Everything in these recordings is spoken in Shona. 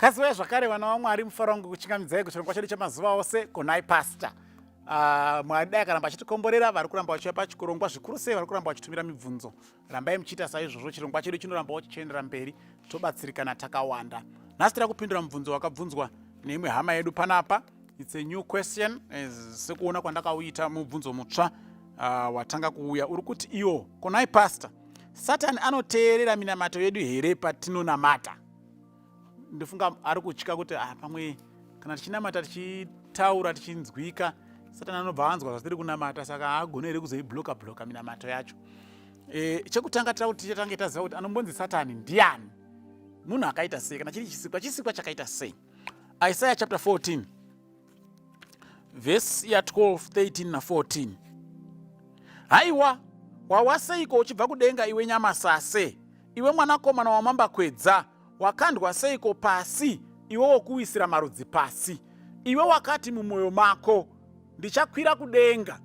Kaziwai zvakare vana vaMwari, mufaro wangu kuchingamidzai kuchirongwa chedu chemazuva ose Konai Pastor. Mwari dai akaramba achitikomborera, vari kuramba vachiuya pachikorongwa zvikuru sei vari kuramba vachitumira mibvunzo. Rambai muchiita saizvozvo, chirongwa chedu chinorambawo chichiendera mberi, tobatsirikana takawanda. Nhasi tiri kupindura mubvunzo wakabvunzwa neimwe hama yedu panapa. It's a new question, sekuona kwandakauita mubvunzo mutsva watanga kuuya uri kuti iwo Konai Pastor, Satani anoteerera minamato yedu here patinonamata? Ndofunga ari kutya kuti pamwe kana tichinamata tichitaura tichinzwika, Satani anobva anzwa zvatiri kunamata, saka haagone here kuzoibloka bloka minamato yacho? Chekutanga tira kuti tichatange taziva kuti anombonzi Satani ndiani, munhu akaita sei, kana chiri chisikwa, chisikwa chakaita sei. Isaiah chapter 14 vhesi ya12, 13 na14. Haiwa, wawa seiko uchibva kudenga, iwe nyamasase, iwe mwanakomana wamambakwedza! Wakandwa seiko pasi, iwe wokuwisira marudzi pasi! Iwe wakati mumwoyo mako, "Ndichakwira kudenga,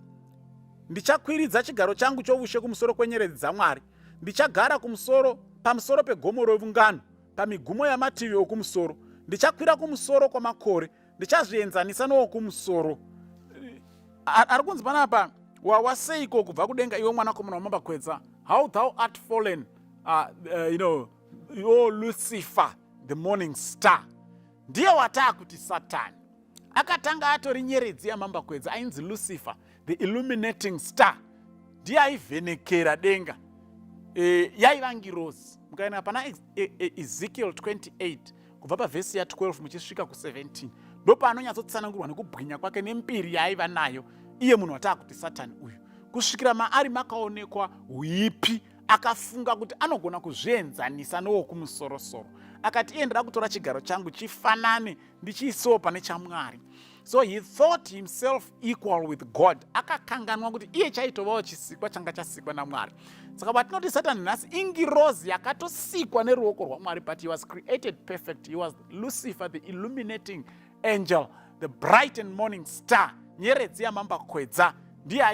ndichakwiridza chigaro changu choushe kumusoro kwenyeredzi dzaMwari, ndichagara kumusoro pamusoro pegomo revungano, pamigumo yamativi okumusoro. Ndichakwira kumusoro kwamakore, ndichazvienzanisa nowokumusoro." Ari kunzi panapa, wawa seiko kubva kudenga, iwe mwanakomana wamambakwedza! How thou art fallen, o Lucifer, the morning star! Ndiye wataa kuti Satani. Akatanga atori nyeredzi yamambakwedza, ainzi Lucifer, the illuminating star. Ndiye aivhenekera denga. Yaiva ngirozi. Mukaenda pana Ezekiel 28 kubva pavhesi ya12 muchisvika ku17, ndopaanonyatsotsanangurwa nekubwinya kwake nembiri yaaiva nayo, iye munhu wataa kuti Satani uyu, kusvikira maari makaonekwa huipi. Akafunga kuti anogona kuzvienzanisa nowokumusorosoro. Akati iye, "Ndida kutora chigaro changu chifanane, ndichiisewo pane chaMwari." So he thought himself equal with God. Akakanganwa kuti iye chaitovawo chisikwa changa chasikwa naMwari. Saka vatinoti Satani nhasi ingirozi yakatosikwa neruoko rwaMwari, but he was created perfect. He was Lucifer, the illuminating angel, the bright and morning star, nyeredzi yamambakwedza. Ndiye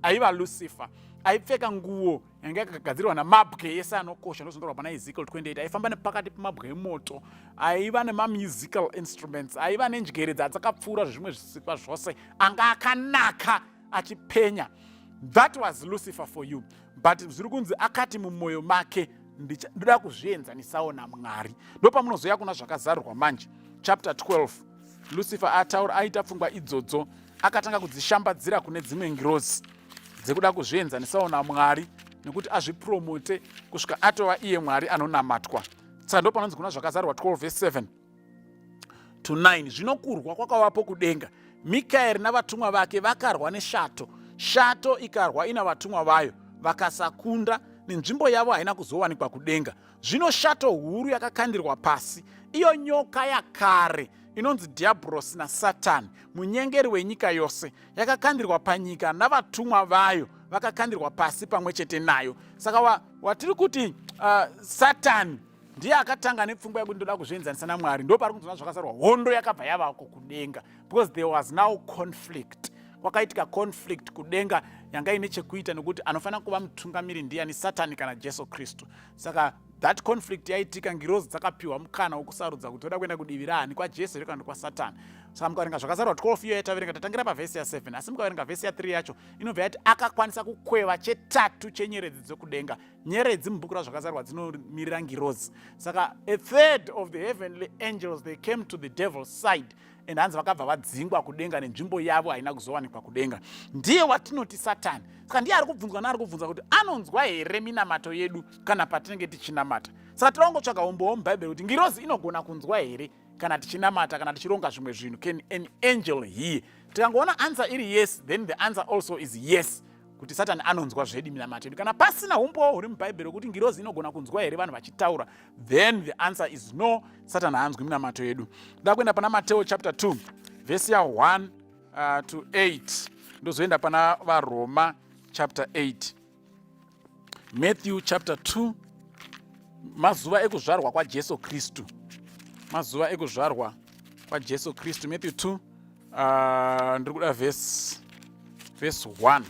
aiva Lucifer, aipfeka nguo yanga yakagadzirwa namabwe ese anokosha, ndozvinotaurwa pana Ezekiel 28. Aifamba nepakati pemabwe emoto, aiva nemamusical instruments, aiva nenjere dzadzakapfuura zvimwe zvisikwa zvose, anga akanaka achipenya. That was Lucifer for you. But zviri kunzi akati mumwoyo make, "Ndoda kuzvienzanisawo naMwari." Ndopamunozoya kuna Zvakazarurwa manje chapter 12. Lucifer ataura, aita pfungwa idzodzo, akatanga kudzishambadzira kune dzimwe ngirozi dzekuda kuzvienzanisawo naMwari nekuti azvipromote kusvika atova iye Mwari anonamatwa. Saka ndo panonzi kuna Zvakazarurwa 12 verse 7 to 9, zvino kurwa kwakavapo kudenga. Mikaeri navatumwa vake vakarwa neshato, shato ikarwa ina vatumwa vayo, vakasakunda, nenzvimbo yavo haina kuzowanikwa kudenga. Zvino shato huru yakakandirwa pasi, iyo nyoka yakare inonzi Dhiabhorosi naSatani, munyengeri wenyika yose, yakakandirwa panyika, navatumwa vayo vakakandirwa pasi pamwe chete nayo. Saka watiri kuti Satani ndiye akatanga nepfungwa yekuti ndoda kuzvienzanisa naMwari. Ndo pari kunzona Zvakazarurwa, hondo yakabva yavako kudenga, because there was now conflict. Kwakaitika conflict kudenga yanga ine chekuita nekuti anofanira kuva mutungamiri ndiani, Satani kana Jesu Kristu. Saka that conflict yaitika, ngirozi dzakapiwa mukana wokusarudza kuti toda kuenda kudivi raani, kwaJesu here kana kwaSatani. Saka mukaverenga Zvakazarurwa 12 iyo yataverenga, tatangira pavhesi ya7, asi mukaverenga vhesi ya3 yacho inobva yati akakwanisa kukweva chetatu chenyeredzi dzokudenga. Nyeredzi mubhuku raZvakazarurwa dzinomirira ngirozi. Saka a third of the heavenly angels, they came to the devil's side, and hanzi vakabva vadzingwa kudenga, nenzvimbo yavo haina kuzowanikwa kudenga. Ndiye watinoti Satani. Saka ndiye ari kubvunzwa naari kubvunza kuti anonzwa here minamato yedu kana patinenge tichinamata. Saka tinowangotsvaga umbowo mubhaibheri kuti ngirozi inogona kunzwa here kana tichinamata, kana tichironga zvimwe zvinhu. Can an angel hear? Tikangoona answer iri yes, then the answer also is yes, kuti Satani anonzwa zvedi minamato yedu. Kana pasina umbowo huri mubhaibheri wekuti ngirozi inogona kunzwa here vanhu vachitaura, then the answer is no, Satani haanzwi minamato yedu. Nda kuenda pana Mateo chapter 2 vhesi ya1 to 8, ndozoenda pana VaRoma chapter 8. Matthew chapter 2, mazuva ekuzvarwa kwaJesu Kristu, mazuva ekuzvarwa kwaJesu Kristu. Matthew 2, ndiri kuda vhesi 1.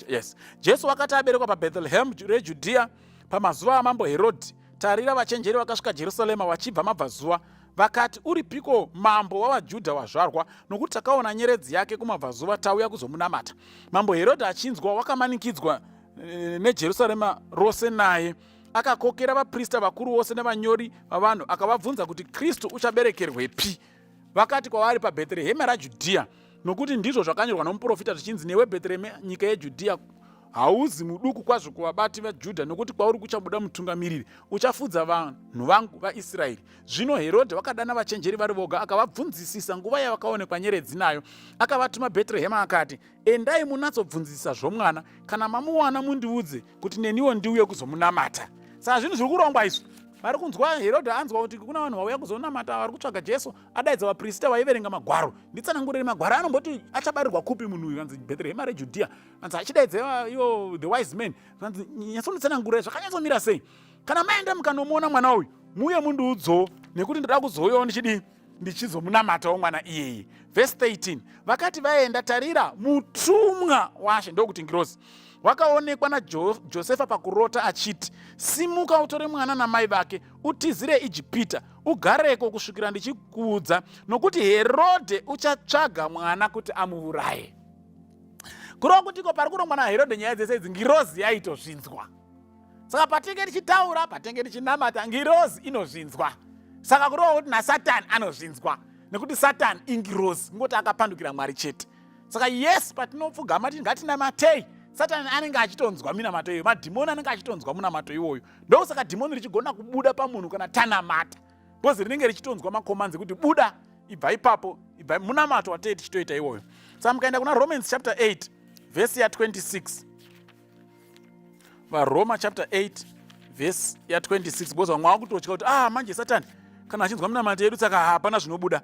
Yes. Jesu wakati aberekwa paBethlehem reJudhea pamazuva amambo Herodhi, tarira, vachenjeri vakasvika Jerusarema vachibva mabvazuva. Vakati, Uripiko mambo wavaJudha wazvarwa? Nokuti takaona nyeredzi yake kumabvazuva, tauya kuzomunamata. Mambo Herodhi achinzwa, wakamanikidzwa eh, neJerusarema rose naye. Akakokera vaprista vakuru vose nevanyori vavanhu, akavabvunza kuti Kristu uchaberekerwepi. Vakati kwavari, paBheterehema raJudhiya, nokuti ndizvo zvakanyorwa nomuprofita zvichinzi, Newe Bheterehema, nyika yeJudhiya, hauzi muduku kwazvo kuvabati vaJudha, nokuti kwauri kuchabuda mutungamiriri, uchafudza vanhu vangu vaIsraeri. Zvino Herodhi wakadana vachenjeri vari voga, akavabvunzisisa nguva yavakaonekwa nyeredzi nayo. Akavatuma Bheterehema, akati, Endai munatsobvunzisisa zvomwana, kana mamuwana mundiudze, kuti neniwo ndiuye kuzomunamata. Saka zvinhu zviri kurongwa izvi. Vari kunzwa Herodhi anzwa kuti kuna vanhu vauya kuzonamata vari kutsvaga Jesu, adaidza vaprista vaiverenga magwaro. Nditsanangurire magwaro anomboti achabarirwa kupi munhu uyu, kanzi Bheterehema reJudhiya. Kanzi achidaidza ivo the wise men, kanzi nyatsonditsanangurira zvakanyatsomira sei. Kana maenda mukanomuona mwana uyu, muuye mundiudzowo nekuti ndoda kuzouyawo ndichidii ndichizomunamatawo mwana iyeye. Vhesi 13, vakati vaenda, tarira, mutumwa waShe, ndokuti ngirozi, wakaonekwa naJosefa pakurota achiti, Simuka utore mwana namai vake, utizire Ijipita, ugareko kusvikira ndichikuudza, nokuti Herodhe uchatsvaga mwana kuti amuuraye. Kureva kuti iko pari kurongwa naHerodhe nyaya dzese idzi, ngirozi yaitozvinzwa. Saka patinenge tichitaura, patinenge tichinamata, ngirozi inozvinzwa. Saka kureva kuti naSatani anozvinzwa, nekuti Satani ingirozi, kungoti akapandukira Mwari chete. Saka yes, patinopfugama titi ngatinamatei, Satani anenge achitonzwa minamato iyoyo, madhimoni anenge achitonzwa munamato iwoyo. Ndosaka dhimoni richigona kubuda pamunhu kana tanamata, because rinenge richitonzwa makomanzi kuti buda, ibva ipapo, ibva. Munamato watei tichitoita iwoyo. Saka mukaenda kuna Romans chapter 8 vhesi ya 26, VaRoma chapter 8 vhesi ya 26, because vamwe vakutotya kuti ah, manje Satani kana achinzwa minamato yedu saka hapana zvinobuda.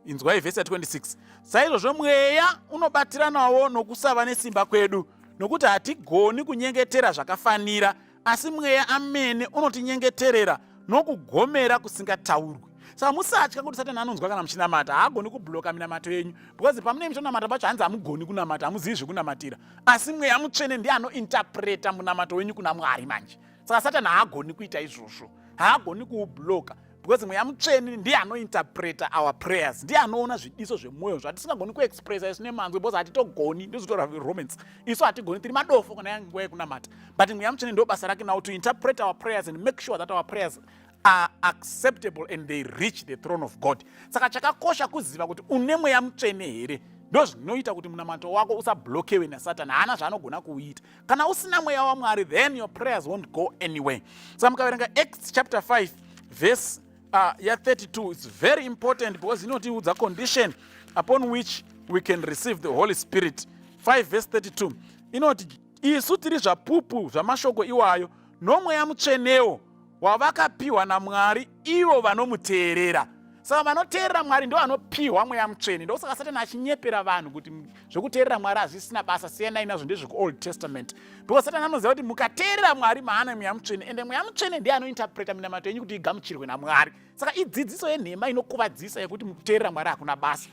Inzwai vhesi ya 26, saizvozvo mweya unobatiranawo nokusava nesimba kwedu, nokuti hatigoni kunyengetera zvakafanira, asi mweya amene unotinyengeterera nokugomera kusingataurwi. Saka musatya kuti Satani anonzwa kana muchinamata. Haagoni kubloka minamato yenyu, because pamunenge muchitonamata pacho hanzi hamugoni kunamata, hamuzivi zvekunamatira, asi mweya mutsvene ndiye anointerpreta munamato wenyu kuna Mwari manje. Saka Satani haagoni kuita izvozvo, haagoni kuubloka, because mweya mutsvene ndiye anointerpreta our prayers, ndiye anoona zvidiso zvemwoyo zvatisingagoni kuexpressa isu nemanzwi, because hatitogoni. Ndozvitora Romans, isu hatigoni, tiri madofo kana nguva yekunamata, but mweya mutsvene ndo basa rake now to interpret our prayers and make sure that our prayers are acceptable and they reach the throne of God. Saka chakakosha kuziva kuti une mweya mutsvene here. Ndozvinoita kuti munamato wako usablokewe naSatani, haana zvaanogona kuuita. Kana usina mweya waMwari, then your prayers won't go anywhere. Saka mukaverenga Acts chapter 5 verse ya 32, it's very important because inotiudza condition upon which we can receive the Holy Spirit. 5 verse 32 inoti, isu tiri zvapupu zvamashoko iwayo, nomweya mutsvenewo wavakapiwa naMwari ivo vanomuteerera. Saka vanoteerera Mwari ndo vanopiwa mweya mutsvene. Ndosaka Satani achinyepera vanhu kuti zvekuteerera Mwari hazvisina basa, siyanai nazvo, ndezvekuOld Testament, because Satani anoziva kuti mukateerera Mwari maana mweya mutsvene, ende mweya mutsvene ndiye anointerpreta minamato yenyu kuti igamuchirwe naMwari. Saka idzidziso yenhema inokuvadzisa yekuti mukuteerera Mwari hakuna basa.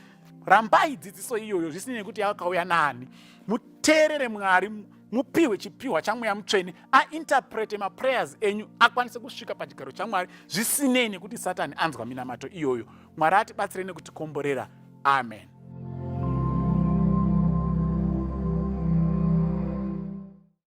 Rambai dzidziso iyoyo, zvisinei nekuti yakauya nani. Muteerere Mwari, mupiwe chipiwa chamweya mutsvene, ainterprete maprayers enyu akwanise kusvika pachigaro chaMwari, zvisinei nekuti Satani anzwa minamato iyoyo. Mwari atibatsire nekutikomborera. Amen.